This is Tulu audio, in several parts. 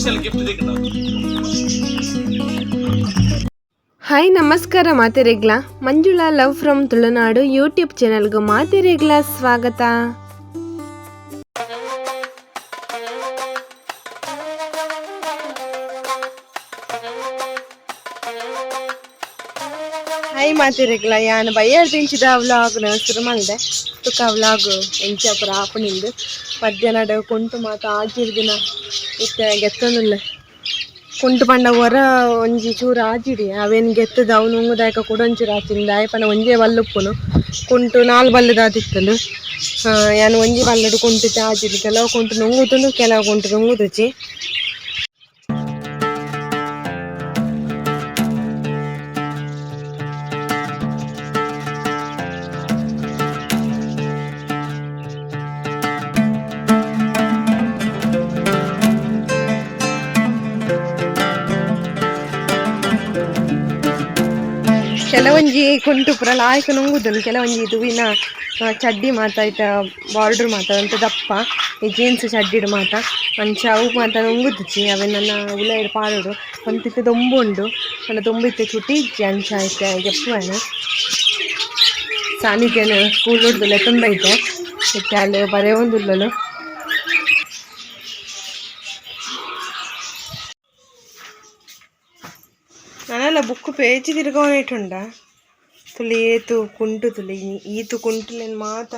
Special gift ದಿಕ್ಕುಂಡು. ಹಾಯ್ ನಮಸ್ಕಾರ ಮಾತೆರೆಗ್ಲ, Manjula love from Tulunadu YouTube ಚಾನೆಲ್ಗೆ ಮಾತೆರೆಗ್ಲ ಸ್ವಾಗತ. ಹಾಯ್ ಮಾತೆರೆಗ್ಲ, ಯಾನ್ ಬಯ್ಯಾರ್ ತಿಂಚಿದ ವ್ಲಾಗ್ ಶುರು ಮಲ್ದೆ. ತುಕ ವ್ಲಾಗ್ ಎಂಚ ಪುರ ಆಪುನಿಂದು. ಮಧ್ಯಾಹ್ನಡ್ ಕುಂಟು ಮಾತ ಆಜಿರ್ದಿನ ಇತ್ತೆ ಗೆತ್ತೊಂದುಲ್ಲೆ. ಕುಂಟು ಪಂಡ ಒರ ಒಂಜಿ ಚೂರು ಆಜಿಡಿ ಅವೇನು ಗೆತ್ತದ ಅವು ನುಂಗುದಾಯಕ ಕೂಡ ಒಂಚೂರು ಆಚಿಂದ ಆಯ್ ಪಂಡ ಒಂಜೇ ಬಲ್ಲು ಉಪ್ಪುನು. ಕುಂಟು ನಾಲ್ ಬಲ್ಲುದಾದಿತ್ತುಂಡು. ಯಾನ್ ಒಂಜಿ ಬಲ್ಲುಡು ಕುಂಟು ಆಜಿಡಿ. ಕೆಲವು ಕುಂಟು ನುಂಗುದುಂಡು, ಕೆಲವು ಕುಂಟು ನುಂಗುದುಜಿ. ಕೆಲವೊಂಜಿ ಕುಂಟು ಪೂರ ಲಾಯ್ಕ್ ನುಂಗುದುಂಡು. ಕೆಲವೊಂಜಿ ದುವಿನ ಚಡ್ಡಿ ಮಾತ ಐತ ಬಾರ್ಡರ್ ಮಾತ ಅಂತ ದಪ್ಪ ಈ ಜೀನ್ಸ್ ಚಡ್ಡಿಡು ಮಾತ ಅಂಚ ಅವು ಮಾತ ನುಂಗುದುಜಿ. ಅವೆನ್ ಉಲಯಿಡ್ ಪಾಡೊಡು. ಒಂತಿತ್ತೆ ದೊಂಬು ಉಂಡು ಪಂಡ ದೊಂಬು ಇತ್ತೆ ಚುಟಿ ಇಜ್ಜಿ. ಅಂಚ ಇತ್ತೆ ಗೆಪ್ಪುವೆನ್. ಸಾನಿಧ್ಯನ ಸ್ಕೂಲ್ ಹುಡ್ದು ಲೆತ್ತೊಂದು ಬೈತೆ. ಇತ್ತೆ ಅಲ್ಲಿ ಬರೆಯೊಂದುಲ್ಲಲು. ನಾನೆಲ್ಲ ಬುಕ್ ಪೇಜ್ ತಿರ್ಗವನೇಟುಂಡ ತುಲಿ ಏತು ಕುಂಟು ತುಲಿ ಈತು ಕುಂಟುಲೆನ್ ಮಾತ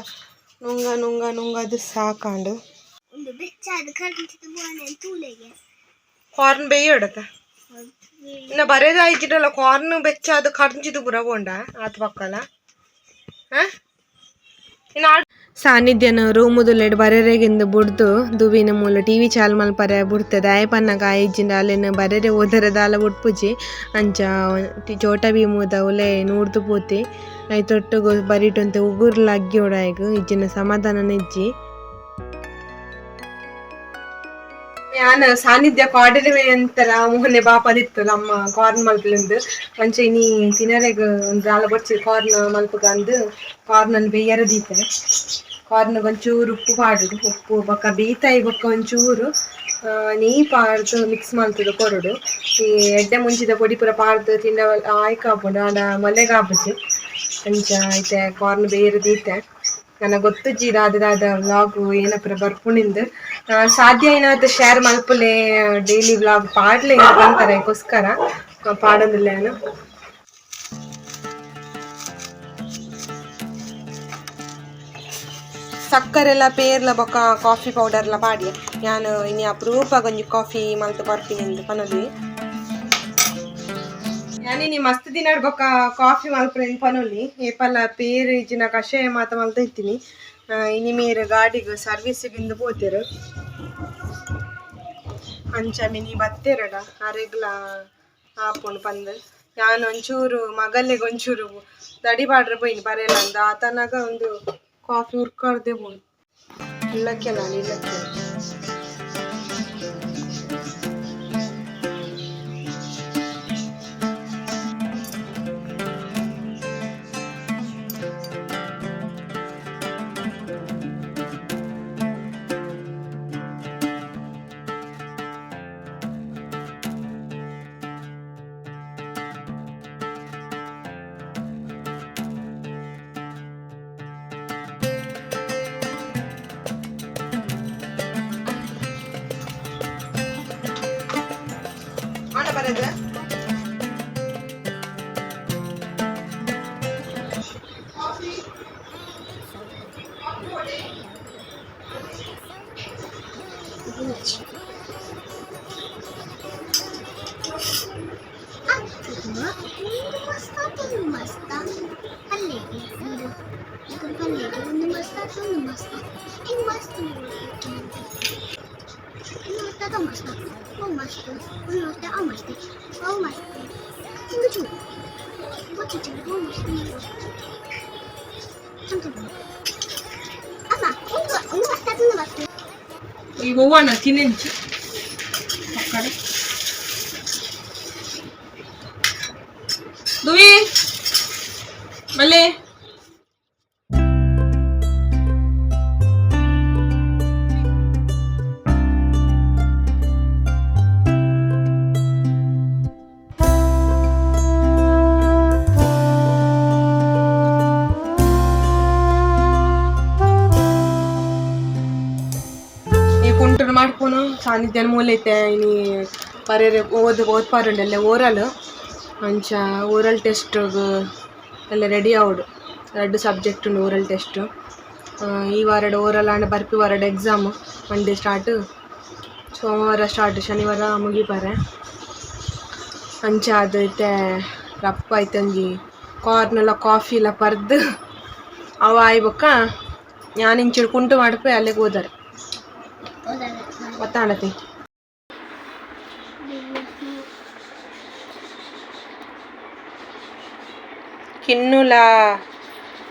ನುಂಗ ನುಂಗ ನುಂಗ ಅದು ಸಾಕಾಂಡು. ಉಂದು ಬೆಚ್ಚಾದ ಕರ್ಂಚಿದ ಬೋನೆ ತೂಲೆಗೆ. ಕಾರ್ನ್ ಬೇಯೊಡತ ಇನ್ನ ಬರೇದ ಆಯ್ತಿಡಲ್ಲ. ಕಾರ್ನ್ ಬೆಚ್ಚಾದ ಕರ್ಂಚಿದು ಪೂರ ಬೋಂಡ ಆತ್ ಪಕ್ಕಲ. ಇನ್ನು ಸಾನ್ನಿಧ್ಯನ ರೂಮುದುಲ್ಲೆಡ್ ಬರೆರೆಗಿಂದು ಬುಡ್ದು ದುವಿನ ಮೂಲ ಟಿವಿ ಚಾಲು ಮಲ್ಪರೆ ಬುಡ್ತೆ. ದಾಯೆ ಪನ್ನಗ ಆಯಿಜ್ಜಿಂಡ ಅಲೆನ್ ಬರೆರೆ ಓದರೆ ದಾಲ ಬುಡ್ಪುಜಿ. ಅಂಚ ಚೋಟ ಭೀಮುದ ಉಲೆ ನೂರ್ದು ಪೋತಿ. ಐತೊಟ್ಟುಗು ಬರಿಟೊಂತೆ ಉಗುರ್ಲ ಅಗ್ಗಿಯೋಡು ಆಯ್ಗ್ ಇಜ್ಜಿಂಡ ಸಮಾಧಾನನ ಇಜ್ಜಿ. ಯಾನ್ ಸಾನ್ನಿಧ್ಯ ಕಾಡಿನ ಅಂತರ ಮೋಹನೆ ಬಾಪದಿತ್ತು ನಮ್ಮ ಕಾರ್ನ್ ಮಲ್ಪಲೆಂದು. ಅಂಚ ಇನಿ ತಿನರೆಗ್ ಒಂದ್ ದಾಲ ಬೊರ್ಚಿ ಕಾರ್ನ್ ಮಲ್ಪುಗ ಅಂದ್ ಕಾರ್ನ್ ಬೇಯರ ದೀತೆ. ಕಾರ್ನ್ ಒಂಚೂರು ಉಪ್ಪು ಪಾಡುದು, ಉಪ್ಪು ಬೊಕ್ಕ ಬೀತಾಯಿ ಬೊಕ್ಕ ಒಂಚೂರು ನೆಯಿ ಪಾಡ್ದ್ ಮಿಕ್ಸ್ ಮಲ್ತುದು ಕೊರೊಡು. ಈ ಎಡ್ಡೆ ಮುಂಚಿದ ಪೊಡಿ ಪೂರ ಪಾಡ್ದ್ ತಿಂಡ ಆಯ್ಕ್ ಆಪುಂಡು, ಆಂಡ ಮೊಲೆಗ್ ಆಪುಜಿ. ಅಂಚ ಇತ್ತೆ ಕಾರ್ನ್ ಬೇಯರ ದೀತೆ. ನನ್ನ ಗೊತ್ತುಜ್ಜಿ ದಾದ ದಾದ ವ್ಲಾಗ್ ಏನಪುರ ಬರ್ಪುಣಿಂದು. ಸಾಧ್ಯ ಏನಾದ್ ಶೇರ್ ಮಲ್ಪುಲೆ, ಡೈಲಿ ವ್ಲಾಗ್ ಪಾಡ್ಲೆ ಪಂತಾರೆ. ಅದಕ್ಕೋಸ್ಕರ ಪಾಡೊಂದುಲ್ಲೆ ಯಾನ್. ಸಕ್ಕರೆಲ್ಲ ಪೇರ್ಲ ಬೊಕ್ಕ ಕಾಫಿ ಪೌಡರ್ಲ ಪಾಡ್ಯೆ. ಯಾನ್ ಇನಿ ಅಪರೂಪ ಒಂಜಿ ಕಾಫಿ ಮಲ್ತ್ ಪರ್ಪಿನಿಂದ್ ಪನೊಲಿ. ಯಾನ್ ಇನಿ ಮಸ್ತ್ ದಿನಡ್ ಬೊಕ್ಕ ಕಾಫಿ ಮಲ್ಪುನೆಂದ್ ಪನೊಲಿ. ಏಪಲ ಪೇರ್ ಇಜ್ಜಿನ ಕಷಾಯ ಮಾತ ಮಲ್ತ ಇತ್ತಿನಿ. ಇನಿ ಮೇರ್ ಗಾಡಿಗ್ ಸರ್ವಿಸ್ ಇಂದು ಪೋತೆರ್. ಅಂಚ ಮಿನಿ ಬತ್ತೆರಡ ಅರೆಗ್ಲ ಆಪುಂಡು ಪಂದ್. ಯಾನ್ ಒಂಚೂರು ಮಗಲೆಗ್ ಒಂಚೂರು ದಡಿ ಪಾಡ್ರೆ ಪೋಯಿನಿ ಬರೆಲ ಅಂದ್. ಆತನಾಗ ಒಂದು ಕಾಫಿ ಉರ್ಕರ್ದೆ ಪೋಂಡು. ಇಲ್ಲಕ್ಕೆಲ್ಲ ಇಲ್ಲಕ್ಕೆ. ಆಂಡ ಬರೆದ. ಒಂದು ಮಸ್ತ್ ಒಂದು ಮಸ್ತ ಪಲ್ಲೆಗೆ ಒಂದು ಈಗ ಪಲ್ಲೆಗೆ ಒಂದು ಮಸ್ತ್ ಒಂದು ಮಸ್ತ ಹಿಂಗೆ ಮಸ್ತ್ ಒಂದು ಮಸ್ತ ಮಸ್ತ ಅವು ಮಸ್ತ್ ಒಂದು ಮಸ್ತ ಅವು ಮಸ್ತ್ ಅವು ಮಸ್ತ್ ಹಿಂಗೆ ಚೂ ಗೊತ್ತಿತ್ತು ಅವು ಮಸ್ತ್. ಅಮ್ಮ, ಒಂದು ಒಂದು ಮಸ್ತ ಒಂದು ಮಸ್ತ್. ಈ ಹೂವನ್ನ ತಿನ್ನಿಂಚಿ ಪಕ್ಕಡೆ ದುವಿ ಮಲ್ಲೆ. ಸಾನ್ನಿಧ್ಯ ಮೂಲೈತೆ ಇನಿ ಪರೇರೆ ಓದು ಓದ್ಪಾರುಂಡಲ್ಲ ಓರಲ್ ಅಂಚ ಓರಲ್ ಟೆಸ್ಟ್ಗ್ ಎಲ್ಲ ರೆಡಿ ಆವೊಡು ರಡ್ಡ್ ಸಬ್ಜೆಕ್ಟ್ ಉಂಡು ಓರಲ್ ಟೆಸ್ಟ್. ಈ ವಾರಡ್ ಓರಲ್ ಆಂಡ ಬರ್ಪಿ ವಾರಡ್ ಎಕ್ಸಾಮ್. ಮಂಡೇ ಸ್ಟಾರ್ಟ್, ಸೋಮವಾರ ಸ್ಟಾರ್ಟ್, ಶನಿವಾರ ಮುಗಿಪಾರೆ. ಅಂಚ ಅದು ಇತ್ತೆ ರಪ್ಪ ಐತೊಂಜಿ ಕಾರ್ನೆಲ್ಲ ಕಾಫಿಲ ಪರ್ದು ಅವ ಆಯಿ ಬೊಕ್ಕ ಯಾನ್ ಇಂಚಿಡ್ ಕುಂಟು ಮಡ್ಪೆ ಅಲ್ಲೆಗ್ ಹೋದಾರೆ ಗೊತ್ತಾಂಡತಿ. ಕಿನ್ನುಲ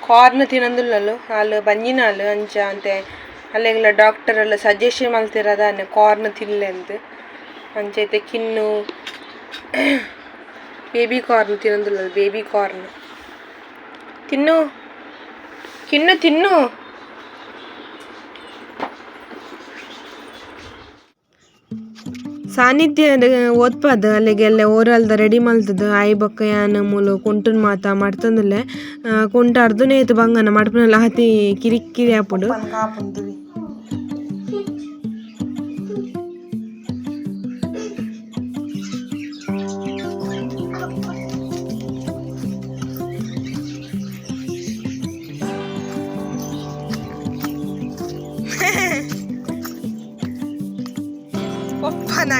ಕಾರ್ನ್ ತಿನೊಂದುಲ್ಲಲು ಆಲ್ ಬಂಜಿನಾಲ್ ಅಂಚ ಅಂತೆ ಅಲ್ಲೆಗ್ಲ ಡಾಕ್ಟರ್ ಎಲ್ಲ ಸಜೆಷನ್ ಮಲ್ತಿರದಾನೆ ಕಾರ್ನ್ ತಿನ್ಲೆ ಅಂದ್. ಅಂಚ ಇತ್ತೆ ಕಿನ್ನು ಬೇಬಿ ಕಾರ್ನ್ ತಿನೊಂದುಲ್ಲಲು ಬೇಬಿ ಕಾರ್ನ್ ತಿನ್ನು ಕಿನ್ನು ತಿನ್ನು. ಸಾನ್ನಿಧ್ಯ ಓದ್ಪದ್ ಅಲ್ಲಿಗೆ ಎಲ್ಲೆ ಓರಲ್ದ ರೆಡಿ ಮಲ್ತುದು ಆಯಿ ಬೊಕ್ಕ ಯಾನ್ ಮೂಲು ಕುಂಟುನ್ ಮಾತ ಮಡ್ತೊಂದುಲ್ಲೆ. ಕುಂಟು ಅರ್ಧನೇ ಏತ್ ಬಂಗನ ಮಡ್ಪುನಲ ಆತಿ ಕಿರಿಕ್ ಕಿರಿ ಆಪುಂಡು.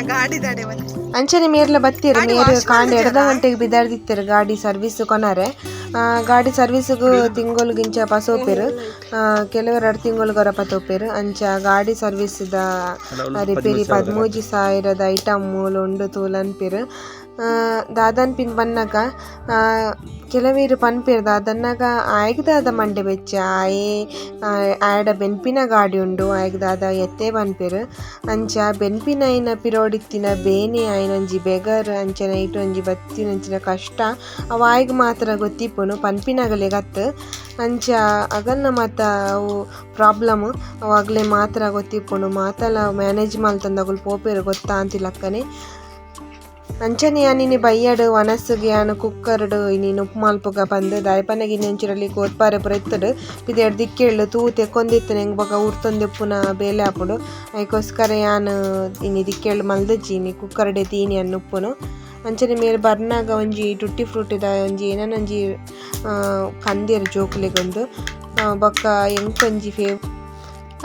ಗಾಡಿ ಅಂಚನೆ ಮೇರ್ಲ ಬತ್ತೀರ್ ಮೇರ್ ಕಾಂಡೆ ಎಡ್ದ ಗಂಟೆಗೆ ಬಿದಾರ್ದಿತ್ತೆರ್ ಗಾಡಿ ಸರ್ವಿಸ್ ಕೊನರೆ. ಗಾಡಿ ಸರ್ವಿಸ್ಗು ತಿಂಗೊಲುಗಿಂಚ ಪಸೋಪೆರ್, ಕೆಲವೆರ್ ರಡ್ಡ್ ತಿಂಗೊಲುಗೊರ ಪತೋಪೆರ್. ಅಂಚ ಗಾಡಿ ಸರ್ವಿಸ್ ದ ರಿಪೇರಿ 13,000 ಐಟಮ್ ಮೂಲು ಉಂಡು ತೂಲನ್ಪೆರ್. ದಾದನ್ಪಿನ್ ಬನ್ನಗ ಕೆಲವೆರ್ ಪನ್ಪೆರ್ ದಾದನ್ನಾಗ ಆಯಗ್ ದಾದ ಮಂಡೆ ಬೆಚ್ಚ ಆಯೆ ಆಯಡ ಬೆನ್ಪಿನ ಗಾಡಿ ಉಂಡು ಆಯಗ್ ದಾದ ಎತ್ತೆ ಪನ್ಪೆರ್. ಅಂಚ ಬೆನ್ಪಿನಾಯಿನ ಪಿರೋಡಿತ್ತಿನ ಬೇನೆ ಆಯಿನೊಂಜಿ ಬೆಗರ್ ಅಂಚನೆ ಐಟ್ ಒಂಜಿ ಬತ್ತಿನಂಚಿನ ಕಷ್ಟ ಅವು ಆಯಗ್ ಮಾತ್ರ ಗೊತ್ತಿಪ್ಪುನು ಪನ್ಪಿನಗಲೆಗ್ ಅತ್ತ್. ಅಂಚ ಅಗಲ್ನ ಮಾತ ಅವು ಪ್ರಾಬ್ಲಮ್ ಅವು ಅಗಲೆ ಮಾತ್ರ ಗೊತ್ತಿಪ್ಪುಂಡು ಮಾತಲ ಮ್ಯಾನೇಜ್ ಮಲ್ತೊಂದು ಅಗುಲು ಪೋಪೆರ್ ಗೊತ್ತಾಂತಿಲಕ್ಕನೆ. ಅಂಚನೆ ಯಾನ್ ಇನಿ ಬಯ್ಯಡ್ ವನಸ್ಗ್ ಯಾನ್ ಕುಕ್ಕರ್ಡ್ ಇನಿ ನುಪ್ಪು ಮಲ್ಪುಗ ಪಂದ್ ದಾಯೆ ಪನ್ನಗ ಇನಿ ಒಂಚೂರು ಕೋತ್ಪಾರೆ ಪೂರ ಇತ್ತುಂಡು ಪಿದಯ್ಡ್ ದಿಕ್ಕೆಲ್ಲು ತೂ ತೆಕ್ಕೊಂದಿತ್ತುಂಡು ಎಂಕ್ ಬೊಕ ಉರ್ತೊಂದಿಪ್ಪುನ ಬೇಲೆ ಆಪುಂಡು. ಐಕೋಸ್ಕರ ಯಾನ್ ಇನಿ ದಿಕ್ಕೆಲ್ಲು ಮಲ್ದಿಜ್ಜಿ ಇನಿ ಕುಕ್ಕರ್ಡೆ ದೀನಿ ಯಾನ್ ನುಪ್ಪುನು. ಅಂಚನೆ ಮೇರ್ ಬರ್ನಾಗ ಒಂಜಿ ಟುಟ್ಟಿ ಫ್ರೂಟಿದ ಒಂಜಿ ಏನನ ಒಂಜಿ ಕಂದೆರ್ ಜೋಕುಲೆಗೊಂದು ಬೊಕ್ಕ ಎಂಕೊಂಜಿ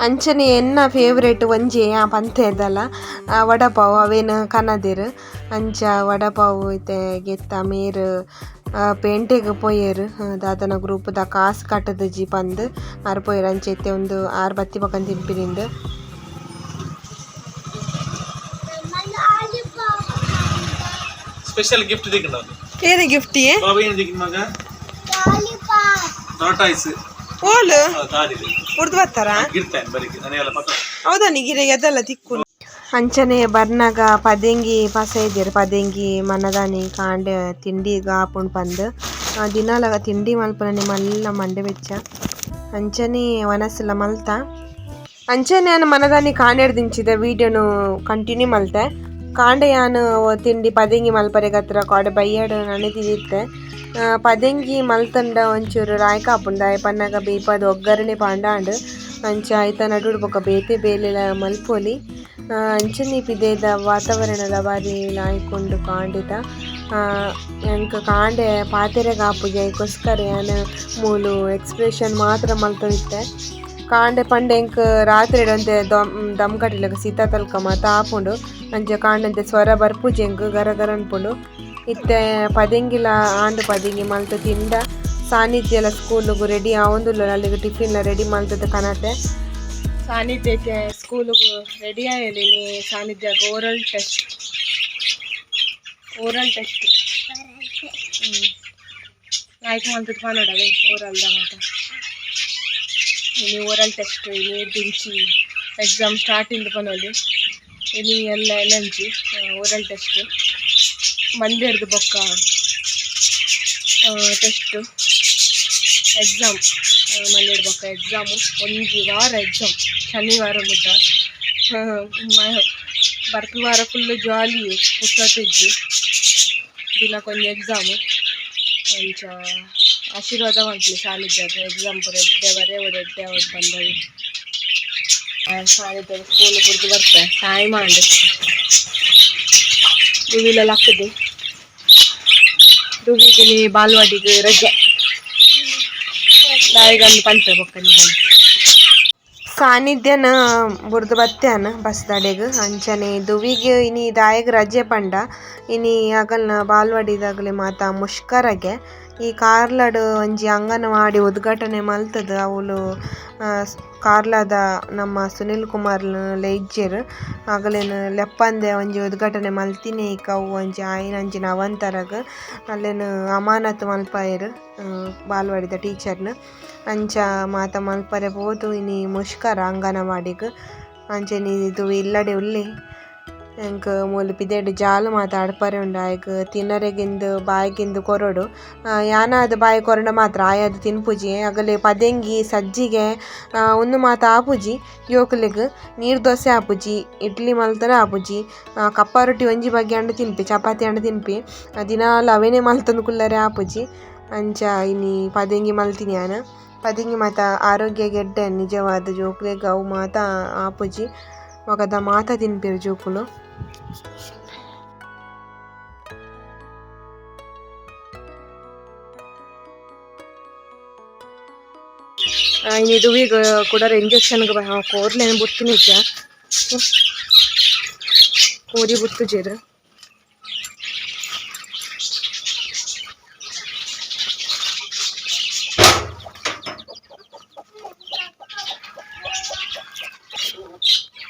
ಅಂಚನೆ ಎನ್ನ ಫೇವರೇಟ್ ಒಂಜಿ ಆ ಪಂತೆದಲ ವಡಪಾವ್ ಅವೇನು ಕನದೆರ್. ಅಂಚ ವಡಪಾವ್ ಇತ್ತೆ ಗೆತ್ತ ಮೇರ್ ಪೇಂಟೆಗ್ ಪೋಯೆರ್ ದಾದನ ಗ್ರೂಪುದ ಕಾಸ್ ಕಟ್ಟುದಿಜಿ ಪಂದ್ ಆರ್ ಪೋಯೆರ್. ಅಂಚ ಇತ್ತೆ ಉಂದು ಆರ್ ಬತ್ತಿ ಬೊಕ ತಿನ್ಪಿನಿಂದ್. ಸ್ಪೆಷಲ್ ಗಿಫ್ಟ್ ದಿಕ್ಕಂಡ ಏನ ಗಿಫ್ಟ್ ಬಾಬಾ ಏನು ದಿಕ್ಕಿನ ಮಗ ಟಾರ್ಟಾಯ್ಸ್ ಓಲು ತಾಡಿದೆ ಉರ್ದು ಬರ್ತಾರಾ ಗಿಡ್ತಾನೆ ಬರಿಗೆ ನನಗೆಲ್ಲ ಪಕ್ಕ. ಹೌದಾ ನಿಗಿರೆ ಎದಲ್ಲ ತಿಕ್ಕು. ಅಂಚನೆ ಬರ್ನಾಗ ಪದೆಂಗಿ ಪಸೈದೆರ್ ಪದೆಂಗಿ ಮನದಾನಿ ಕಾಂಡೆ ತಿಂಡಿ ಆಪುಂಡು ಪಂದ್ ದಿನಾಲ ತಿಂಡಿ ಮಲ್ಪುನನೆ ಮಲ್ಲ ಮಂಡೆ ಬೆಚ್ಚ. ಅಂಚನೆ ವನಸುಲ ಮಲ್ತ. ಅಂಚನೆ ಯಾನ್ ಮನದಾನಿ ಕಾಂಡೆಡ್ದಿಂಚಿದ ವೀಡಿಯೋನು ಕಂಟಿನ್ಯೂ ಮಲ್ತೆ. ಕಾಂಡೆ ಯಾನ್ ತಿಂಡಿ ಪದೆಂಗಿ ಮಲ್ಪರೆಗತ್ರ ಕಾಡೆ ಬಯ್ಯಡ್ ನನೆ ತಿಂದಿತ್ತೆ. ಪದೆಂಗಿ ಮಲ್ತಂಡ ಒಂಚೂರು ಲಾಯ್ಕ್ ಆಪುಂಡು ದಾಯೆ ಪನ್ನಗ ಬೇಪಾದ್ ಒಗ್ಗರಣೆ ಪಾಂಡಾಂಡ್. ಅಂಚ ಐತ ನಡುಡು ಬೊಕ ಬೇತೆ ಬೇಲೆಲ ಮಲ್ಪೊಲಿ. ಅಂಚನೆ ಪಿದಯ್ದ ವಾತಾವರಣಲ ಬಾರಿ ಲಾಯ್ಕ್ ಉಂಡು ಕಾಂಡೆದ. ಎಂಕ್ ಕಾಂಡೆ ಪಾತೆರೆಗ್ ಆಪುಜಿ ಐಕೋಸ್ಕರ ಯಾನ್ ಮೂಲು ಎಕ್ಸ್ಪ್ರೆಷನ್ ಮಾತ್ರ ಮಲ್ತೊಂದಿತ್ತೆ. ಕಾಂಡೆ ಪಂಡ ಎಂಕ್ ರಾತ್ರೆಡ್ ಒಂತೆ ದಮ್ ಕಟ್ಟಿಲೆಕ ಶೀತ ತಲ್ಕ ಮಾತ ಆಪುಂಡು. ಅಂಚ ಕಾಂಡೆ ಒಂತೆ ಸ್ವರ ಬರ್ಪುಜಿ ಎಂಕ್ ಗರ ಗರ ಅನ್ಪುಂಡು. ಇತ್ತೆ ಪದೆಂಗಿಲ ಆಂಡ್ ಪದೆಂಗಿ ಮಲ್ತ್ ತಿಂಡ ಸಾನ್ನಿಧ್ಯಲ ಸ್ಕೂಲುಗು ರೆಡಿ ಆವೊಂದುಲ್ಲೆರ್ ಅಲ್ಲಿಗ್ ಟಿಫಿನ್ ಲ ರೆಡಿ ಮಲ್ತುದು ಕನತೆ. ಸಾನ್ನಿಧ್ಯಕ್ಕೆ ಸ್ಕೂಲುಗು ರೆಡಿ ಆಯೆರ್ ಇನಿ ಸಾನ್ನಿಧ್ಯಗ್ ಓರಲ್ ಟೆಸ್ಟ್ ಓರಲ್ ಟೆಸ್ಟ್. ಲಾಯ್ಕ್ ಮಲ್ತುದು ಪನೊಡವೆ ಓರಲ್ದ ಮಾತ. ಇನಿ ಓರಲ್ ಟೆಸ್ಟ್ ಇನಿ ದಿಂಚಿ ಎಕ್ಸಾಮ್ ಸ್ಟಾರ್ಟ್ ಇಂದ್ ಪನೊಲಿ. ಇನಿ ಎಲ್ಲ ಎಲ್ಲಂಜಿ ಓರಲ್ ಟೆಸ್ಟ್ ಮಂಡೆರ್ದ್ ಬೊಕ್ಕ ಟೆಸ್ಟ್ ಎಕ್ಸಾಮ್ ಮಂಡೆಡ್ ಬೊಕ್ಕ ಎಕ್ಸಾಮ್ ಒಂಜಿ ವಾರ ಎಕ್ಸಾಮ್ ಶನಿವಾರ ಮುಟ್ಟ. ಬರ್ಪಿ ವಾರ ಫುಲ್ ಜಾಲಿ ಪುರ್ಸೊತ್ತು ಇಜ್ಜಿ ದಿನಕ್ಕೊಂಜಿ ಎಕ್ಸಾಮ್. ಅಂಚ ಆಶೀರ್ವಾದ ಮಲ್ಪುಲೆ ಸಾನ್ನಿಧ್ಯಗ್ ಎಕ್ಸಾಮ್ ಪೂರ ಎಡ್ಡೆ ಬರೆವೊಡು ಎಡ್ಡೆ ಆವೊಡು ಪಂದ್. ಸ್ಕೂಲ್ ಬುಡ್ದು ಬರ್ತೆ ಟೈಮ್ ಆಂಡ್ ದುವಿಲ ಲಕ್ಕದು ದುವಿಗೆ ಬಾಲ್ವಾಡಿಗೆ ರಜೆ ದಾಯಿಗಂದು ಪಂಪೆ ಬೊಕ್ಕ ಸಾನ್ನಿಧ್ಯನ ಬುಡ್ದು ಬತ್ತ್ಯಾನ ಬಸ್ದಡೆಗ್ ಅಂಚನೆ ದುವಿಗ್ ಇನಿ ದಾಯಗ್ ರಜೆ ಪಂಡ ಇನಿ ಅಗಲ್ನ ಬಾಲ್ವಾಡಿದಾಗಲೆ ಮಾತ ಮುಷ್ಕರಗೆ ಈ ಕಾರ್ಲಡ್ ಒಂಜಿ ಅಂಗನವಾಡಿ ಉದ್ಘಾಟನೆ ಮಲ್ತುದು ಅವುಲು ಕಾರ್ಲದ ನಮ್ಮ ಸುನಿಲ್ ಕುಮಾರ್ ಲೇಜ್ಜೆರ್ ಅಗಲೆನ್ ಲೆಪ್ಪಂದೆ ಒಂಜಿ ಉದ್ಘಾಟನೆ ಮಲ್ತಿನಿ ಐಕ್ ಅವು ಒಂಜಿ ಆಯಿನ ಅಂಚಿನ ಅವಂತರಗ್ ಅಲ್ಲೆನ್ ಅಮಾನತ್ ಮಲ್ಪಾಯೆರ್ ಬಾಲ್ವಾಡಿದ ಟೀಚರ್ನ್ ಅಂಚ ಮಾತ ಮಲ್ಪರೆ ಪೋದು ಇನಿ ಮುಷ್ಕರ ಅಂಗನವಾಡಿಗ್ ಅಂಚನೆ ಇದು ಇಲ್ಲಡೆ ಉಲ್ಲೆ ಎಂಕ್ ಮೂಲು ಪಿದಯ್ಡ್ ಜಾಲ್ ಮಾತ ಅಡ್ಪರೆ ಉಂಡು ಆಯಗ್ ತಿನರೆಗಿಂದ್ ಬಾಯಿಗಿಂದ್ ಕೊರೊಡು ಯಾನಾದ್ ಬಾಯಿ ಕೊರಂಡ ಮಾತ್ರ ಆಯಾದ್ ತಿನ್ಪುಜಿ ಅಗಲೆ ಪದೆಂಗಿ ಸಜ್ಜಿಗೆ ಉಂದು ಮಾತ ಆಪುಜಿ ಜೋಕುಲೆಗ್ ನೀರ್ ದೋಸೆ ಆಪುಜಿ ಇಡ್ಲಿ ಮಲ್ತರೆ ಆಪುಜಿ ಕಪ್ಪ ರೊಟ್ಟಿ ಒಂಜಿ ಬಗೆ ಆಂಡ ತಿನ್ಪಿ ಚಪಾತಿ ಆಂಡ ತಿನ್ಪಿ ದಿನಾಲ ಅವೆನೆ ಮಲ್ತೊಂದು ಕುಲ್ಲರೆ ಆಪುಜಿ ಅಂಚ ಇನಿ ಪದೆಂಗಿ ಮಲ್ತಿನಿ ಯಾನ್ ಪದೆಂಗಿ ಮಾತ ಆರೋಗ್ಯಗ್ ಎಡ್ಡೆ ನಿಜವಾದ್ ಜೋಕುಲೆಗ್ ಅವು ಮಾತ ಆಪುಜಿ ಬೊಕದ ಮಾತ ತಿನ್ಪೆರ್ ಜೋಕುಲು. ಇನಿ ದುವಿಗ್ ಕುಡರ ಇಂಜೆಕ್ಷನ್ ಕೋರ್ಲೆನ್ ಬುಡ್ತಿನಿಜ್ಜ ಕೋರಿ ಬುಡ್ತುಜೆರ್.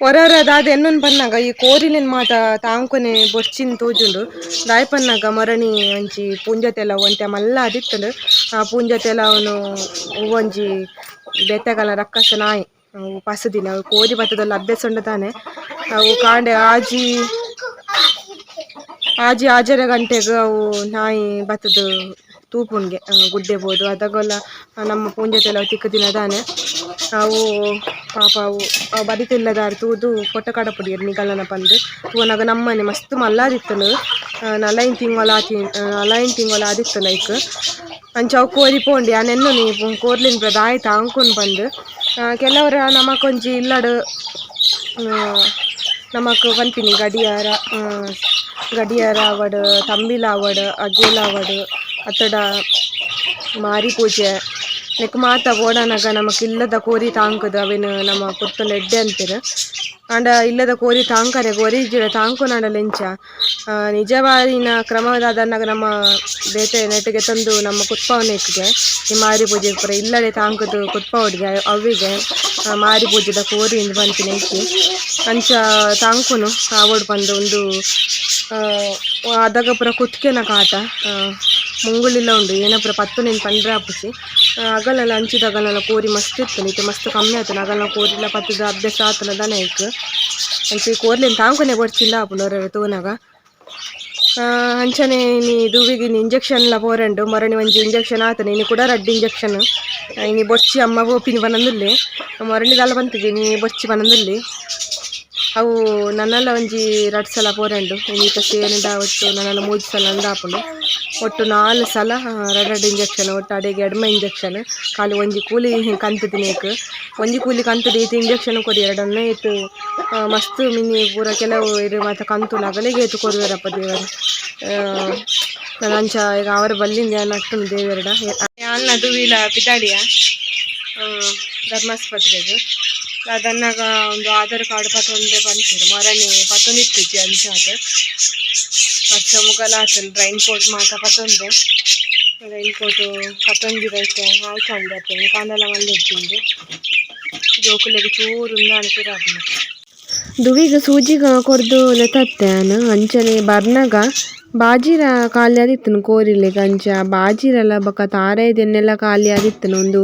ಒರೊರ ದಾದ ಎನ್ನೊನ್ ಪನ್ನಗ ಈ ಕೋರಿಲೆನ್ ಮಾತ ತಾಂಕೊನೆ ಬೊರ್ಚಿನ್ ತೋಜುಂಡು ದಾಯೆ ಪನ್ನಗ ಮೊರಣಿ ಒಂಜಿ ಪೂಂಜತೆಲ ಒಂತೆ ಮಲ್ಲ ಆದಿತ್ತುಂಡು ಆ ಪೂಂಜತೆಲ ಅವನು ಒಂಜಿ ಬೇತೆಗಲ ರಕ್ಕಸ ನಾಯಿ ಅವು ಪಸುದಿನ ಅವು ಕೋರಿ ಬತ್ತದಲ್ಲ ಅಭ್ಯಾಸ ಉಂಡು ತಾನೆ ಅವು ಕಾಂಡೆ ಆಜಿ ಆಜಿ ಆಜರೆ ಗಂಟೆಗ್ ಅವು ನಾಯಿ ಬತ್ತುದು ತೂಪುನ್ಗೆ ಗುಡ್ಡೆ ಬೋದು ಅದಗೊಲ ನಮ್ಮ ಪೂಂಜತೆಲ ತಿಕ್ಕುದಿನ ದಾನೆ ಅವು ಪಾಪ ಅವು ಬರಿತಿಲ್ಲದಾರ್ ತೂದು ಫೊಟೊ ಕಡಪುಡಿಯೆರ್ ನಿಗಲನ ಪಂದ್ ತೂವನಗ ನಮ್ಮನೆ ಮಸ್ತ್ ಮಲ್ಲಾದಿತ್ತುಂಡು ನಲೈನ್ ತಿಂಗೊಲ ಆತಿ ನಲೈನ್ ತಿಂಗೊಲ ಆದಿತ್ತುಂಡು ಐಕ್ ಅಂಚ ಅವು ಕೋರಿ ಪೋಂಡು ಯಾನ್ ಎನ್ನುನಿ ಕೋರ್ಲೆನ್ ಪೂರ ದಾಯೆ ತಾಂಕುನು ಪಂದ್ ಕೆಲವರ ನಮಕೊಂಜಿ ಇಲ್ಲಡ್ ನಮಕ್ ಪನ್ಪಿನಿ ಗಡಿಯಾರ ಗಡಿಯಾರ ಆವಡ್ ತಂಬಿಲ ಆವಡ್ ಅಗೇಲ್ ಆವಡ್ ಅತ್ತಡ ಮಾರಿ ಪೂಜೆ ನೆಕ್ ಮಾತ ಬೋಡಾನಗ ನಮಕ್ ಇಲ್ಲದ ಕೋರಿ ತಾಂಕುದು ಅವೆನ್ ನಮ ಪೊರ್ತುಂಡ ಎಡ್ಡೆ ಅನ್ಪೆರ್ ಆಂಡ ಇಲ್ಲದ ಕೋರಿ ತಾಂಕರೆ ಕೋರಿ ಇಜ್ಜಿಡ ತಾಂಕುನಾಂಡಲ ಎಂಚ ನಿಜವಾಯಿನ ಕ್ರಮ ದಾದನ್ನಗ ನಮ್ಮ ಬೇತೆ ನೆಟ್ಟಿಗೆ ತಂದು ನಮ್ಮ ಕುತ್ಪಾವನೆಕ್ಗೆ ಈ ಮಾರಿ ಪೂಜೆ ಪೂರ ಇಲ್ಲಡೆ ತಾಂಕುದು ಕುತ್ಪಾವೊಡಿಗೆ ಅವ್ವಿಗೆ ಮಾರಿ ಪೂಜೆದ ಕೋರಿ ಇಂದ್ ಪನ್ಪಿನ ಐಕೆ ಅಂಚ ತಾಂಕುನು ಆವೊಡು ಪಂದ್ ಉಂದು ಅದಗ ಪೂರ ಕುತ್ಕೆನ ಕಾಟ ಮುಂಗುಳಿಲ ಉಂಡು ಏನ ಪೂರ ಪತ್ತುನೆನ್ ಪಂಡ್ರೆ ಆಪುಜಿ ಅಗಲಲ ಅಂಚಿದ ಅಗಲನ ಕೋರಿ ಮಸ್ತ್ ಇತ್ತುಂಡು ಇತ್ತೆ ಮಸ್ತ್ ಕಮ್ಮಿ ಆತುಂಡು ಅಗಲ್ನ ಕೋರಿಲ ಪತ್ತುದು ಅಭ್ಯಾಸ ಆತುಂಡ ದಾನೆ ಐಕ್ ಅಂಚ ಈ ಕೋರ್ಲೆನ್ ತಾಂಕೊನೆ ಬೊಡ್ಚಿಂದ ಆಪುಂಡು ಒರೊರ ತೂನಗ ಅಂಚನೆ ಇನಿ ದುವಿಗ್ ಇನಿ ಇಂಜೆಕ್ಷನ್ ಲ ಪೋರೆಂಡು ಮೊರಣಿ ಒಂಜಿ ಇಂಜೆಕ್ಷನ್ ಆತುಂಡು ಇನಿ ಕುಡ ರಡ್ಡ್ ಇಂಜೆಕ್ಷನ್ ಇನಿ ಬೊರ್ಚಿ ಅಮ್ಮ ಪೋಪಿನಿ ಪನೊಂದುಲ್ಲೆ ಮೊರಣಿ ದಾಲ ಪನ್ಪುಜಿ ಇನಿ ಬೊರ್ಚಿ ಪನೊಂದುಲ್ಲೆ ಅವು ನನಲ ಒಂಜಿ ರಡ್ಡ್ ಸಲ ಪೋರೆಂಡು ಇನಿತ ಸೇರಿಂಡ ಒಟ್ಟು ನನಲ ಮೂಜಿ ಸಲ ಅಂದ್ ಆಪುಂಡು ಒಟ್ಟು 4 ಸಲ ರಡ್ಡ್ ರಡ್ಡ್ ಇಂಜೆಕ್ಷನ್ ಒಟ್ಟು ಅಡೆಗೆ ಎಡ್ಮ ಇಂಜೆಕ್ಷನ್ ಖಾಲಿ ಒಂಜಿ ಕೂಲಿ ಕಂತುದಿನೇಕ್ ಒಂಜಿ ಕೂಲಿ ಕಂತುದು ಈತ್ ಇಂಜೆಕ್ಷನ್ ಕೊರಿಯೆರಡನ್ನ ಏತ್ ಮಸ್ತ್ ಮಿನಿ ಪೂರ ಕೆಲವು ಇರು ಮಾತ ಕಂತುಲು ಅಗಲೆಗೆ ಏತ್ ಕೊರುವೆರಪ್ಪ ದೇವರು ನನ ಅಂಚ ಈಗ ಅವರ ಬಲ್ಲಿಂದ ಯಾನ್ ನಟ್ಟುನು ದೇವೆರ್ಡ ಯಾನ್ಲ ದುವಿಲ ಪಿದಾಡಿಯ ಧರ್ಮಾಸ್ಪತ್ರೆಗ್ ಅದನ್ನಾಗ ಒಂದು ಆಧಾರ್ ಕಾರ್ಡ್ ಪತೊಂದೆ ಪನ್ಪೆರ್ ಮೊರನೆ ಪತೊಂದಿತ್ತುಜಿ ಅಂಚಾದ್ ವರ್ಷ ಮುಗಲ ಆತುಂಡು ರೈನ್ ಕೋಟ್ ಮಾತ ಪತೊಂದೆ ರೈನ್ ಕೋಟ್ ಪತೊಂದಿರ ಇತ್ತೆ ಆಯ್ತಂದೆ ಅತೆ ಎಂಕಾಂಡಲ ಮಲ್ಲೆಜ್ಜಿಂದ್ ಜೋಕುಲೆಗ್ ಚೂರು ಉಂದಾಂಡ ಪಿರ ಆಪುಂಡು ದುವಿಗ್ ಸೂಜಿಗ್ ಕೊರ್ದು ಲೆತತ್ತೆ ಯಾನ್ ಅಂಚನೆ ಬರ್ನಗ ಬಾಜಿರ ಖಾಲಿ ಆದಿತ್ತುಂಡು ಕೋರಿಲೆಗ್ ಅಂಚ ಬಾಜಿರಲ ಬೊಕ ತಾರಾಯಿದ ಎಣ್ಣೆಲ ಖಾಲಿ ಆದಿತ್ತುಂಡು ಉಂದು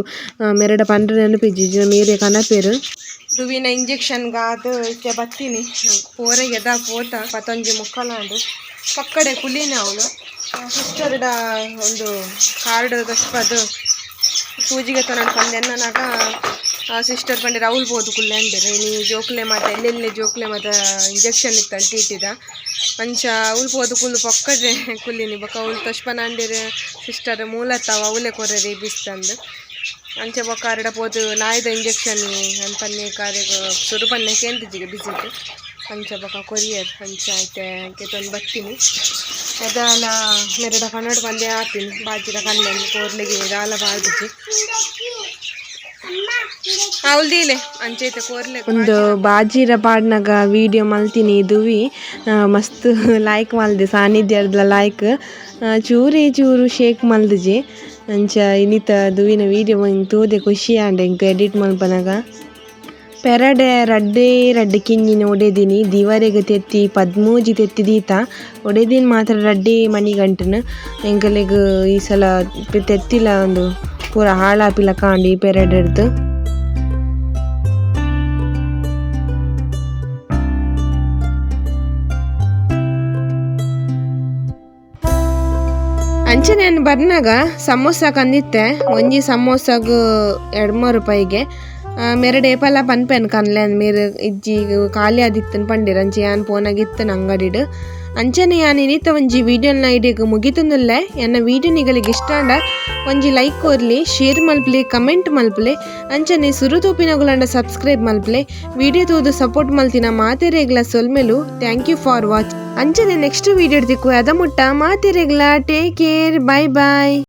ಮೆರಡ ಪಂಡ್ರೆ ನೆನಪಿಜ್ಜಿ ಮೀರೆ ಕನಪೆರ್ ದುವಿನ ಇಂಜೆಕ್ಷನ್ ಗಾದ್ ಇತ್ತೆ ಬತ್ತಿನಿ ಪೋರೆಗೆದ ಪೋತ ಪತ್ತೊಂಜಿ ಮುಕ್ಕಲಾಂಡ್ ಪಕ್ಕಡೆ ಕುಲಿನ ಅವಳು ಸಿಸ್ಟರ್ಡ ಒಂದು ಕಾರ್ಡ್ ದಸ್ಪದ್ ಸೂಜಿಗೆ ತನನ್ ಪಂದ್ ಎನ್ನನಾಗ ಸಿಸ್ಟರ್ ಪಂಡೆರ್ ಅವ್ಲು ಪೋದು ಕುಲ್ಲೆ ಅಂದೆರ್ ಇನಿ ಜೋಕುಲೆ ಮಾತ ಎಲ್ಲೆಲ್ಲೆ ಜೋಕುಲೆ ಮಾತ ಇಂಜೆಕ್ಷನ್ ಇತ್ತಂತ ಟಿ ಟಿದ ಅಂಚ ಅವ್ಲು ಪೋದು ಕುಲ್ಲು ಪಕ್ಕಡೆ ಕುಲ್ಲಿನಿ ಬೊಕ ಅವ್ಲು ತೋಜ್ಪನ ಅಂದೆರ್ ಸಿಸ್ಟರ್ ಮೂಲತ್ತವ ಅವ್ಲೆ ಕೊರ್ರೆರ್ ಬಿಸ್ತಂದ್ ಅಂಚೆ ಬೊಕ್ಕ ಅರಡ ಪೋದು ನಾಯಿದ ಇಂಜೆಕ್ಷನ್ ಪನ್ನೆ ಕಾರೆಗ್ ಸುರು ಪನ್ನೆ ಕೇಂದಿಜಿಗೆ ಬಿಸಿಟ್. ಅಂಚ ಬೊಕ್ಕ ಕೊರಿಯರ್ ಅಂಚ ಐತೆ ಕೆತ್ತೊಂದು ಬತ್ತೀನಿ. ದಾಲ ಮೆರಡ ಕನ್ನಡ ಪಂದೆ ಆತೀನಿ ಬಾಜಿದ ಕಣ್ಣಲ್ಲಿ ಕೋರ್ಲಿಗೆ ದಾಲ ಬಾಜಿಜಿ. ಹೌದಿಲೆ ಅಂಚೈತೆ ಕೋರ್ಲೆ. ಒಂದು ಬಾಜಿರ ಪಾಡ್ನಾಗ ವೀಡಿಯೋ ಮಲ್ತೀನಿ ದುವಿ ಮಸ್ತ್ ಲೈಕ್ ಮಲ್ದೆ ಸಾನ್ನಿಧ್ಯರ್ದ ಲೈಕ್ ಚೂರೇ ಚೂರು ಶೇಕ್ ಮಲ್ದಿಜಿ. ಅಂಚ ಇನ್ನಿತ ದುವಿನ ವೀಡಿಯೋ ತೂದೆ ಖುಷಿ ಆಂಡ್ ಎಂಕ್ ಎಡಿಟ್ ಮಲ್ಪನಗ. ಪೆರಡೆ ರಡ್ಡೇ ರಡ್ಡ್ ಕಿನ್ನಿನ ಒಡೆದಿನಿ ದಿವರೆಗ್ ತೆತ್ತಿ 13 ತೆತ್ತಿ ದೀತ ಒಡೆದಿನ ಮಾತ್ರ ರಡ್ಡೇ ಮಣಿಗಂಟನ ಎಂಕಲೆಗ್ ಈ ಸಲ ತೆತ್ತಿಲ ಒಂದು ಪೂರ ಹಾಳಾಪಿಲ ಕಾಂಡಿ ಪೆರಡೆಡ್ದು. ಅಂಚೆ ನಾನು ಬರ್ನಾಗ ಸಮೋಸ ಕಂದಿತ್ತೆ ಒಂಜಿ ಸಮೋಸಾಗು 2 ರೂಪಾಯಿಗೆ ಮೆರಡು ಏಪಲ ಪನ್ಪೆನ್ ಕನ್ಲೆ ಮೇರ್ ಇಜ್ಜಿ ಖಾಲಿ ಆದಿತ್ತನ್ ಪಂಡೆರ್ ಅಂಚೆ ಯಾನ್ ಪೋನಾಗಿತ್ತನ್ ಅಂಗಡಿಡ್. ಅಂಚನೆ ಯಾನ್ ಇನಿತ ಒಂಜಿ ವೀಡಿಯೋನ ಇಡೆಗ್ ಮುಗಿತೊಂದುಲ್ಲೆ. ಎನ್ನ ವೀಡಿಯೋ ನಿಗಲಿಗ್ ಇಷ್ಟ ಆಂಡ ಒಂಜಿ ಲೈಕ್ ಕೊರ್ಲಿ, ಶೇರ್ ಮಲ್ಪಲೆ, ಕಮೆಂಟ್ ಮಲ್ಪಲೆ, ಅಂಚನೆ ಸುರು ತೂಪಿನಗುಲಂಡ ಸಬ್ಸ್ಕ್ರೈಬ್ ಮಲ್ಪಲೆ. ವೀಡಿಯೋ ತೂದು ಸಪೋರ್ಟ್ ಮಲ್ತಿನ ಮಾತೆರೆಗ್ಲ ಸೊಲ್ಮೆಲು. Thank you for watch. ಅಂಚನೆ ನೆಕ್ಸ್ಟ್ ವೀಡಿಯೋ ತಿಕ್ಕು ಅದ ಮುಟ್ಟ ಮಾತೆರೆಗ್ಲ ಟೇಕ್ ಕೇರ್, ಬೈ ಬೈ.